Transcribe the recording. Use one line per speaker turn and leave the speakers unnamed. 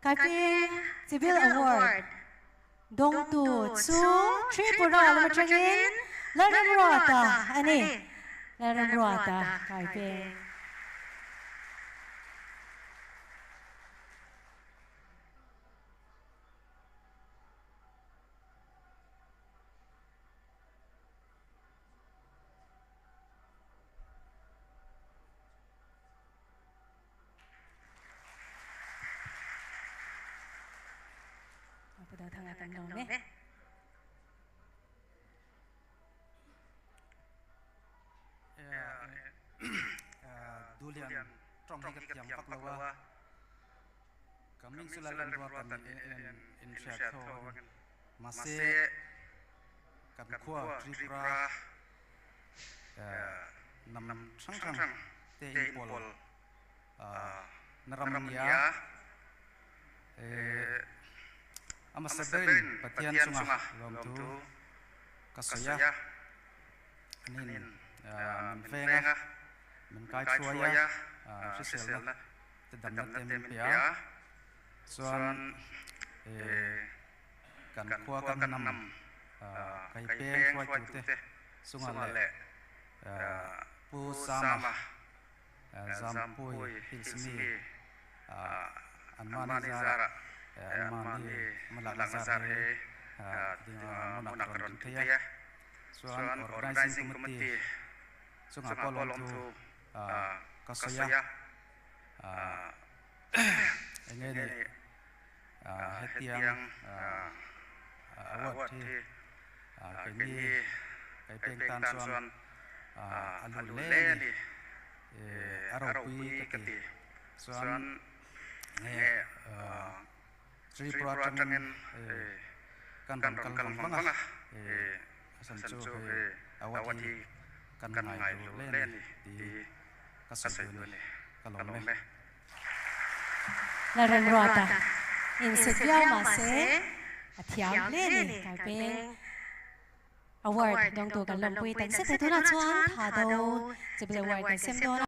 Kaipeng Chibil Award dawngtu chu Tripura lam atangin Lalremruata a ni. Lalremruata Kaipeng. Pu Dothanga kan lawm e.
Duhlian tawng hi ka thiam vak lo a, ka hming chu Lalremruata ni em in hriat tho angin mahse kan khua Tripura Hnam hrang hrang te inpawl na ram a nia. A hmasa berin Pathian chunga lawmthu ka sawi a, anin min veng a, min kai thuai a, hriselna te damna te min pe a, chuan kan khua kan hnam kaipeng hruaitute chunga leh Pu Sama Zampui Hills mi anmahni zarah anmahni hmalakna zar hi hmunah ka rawn thei a, chuan Organising Committee chungah pawh lawmthu ka sawi a, enge ni Hetiang award hi keini Kaipeng tan chuan a lut hle a ni. A ropui ka ti. Chuan nge Tripura atangin kan rawn kal vang vang a, a san chu hei award hi kan ngai lut hle a ni tih ka sawi duh a ni. Ka lawm e.
Lalremruata insit viau mahse a thiam hle a ni. Kaipeng Award dawngtu kan lawmpui tak zet e. Tunah chuan Thado Chibil Award kan sem dawn a.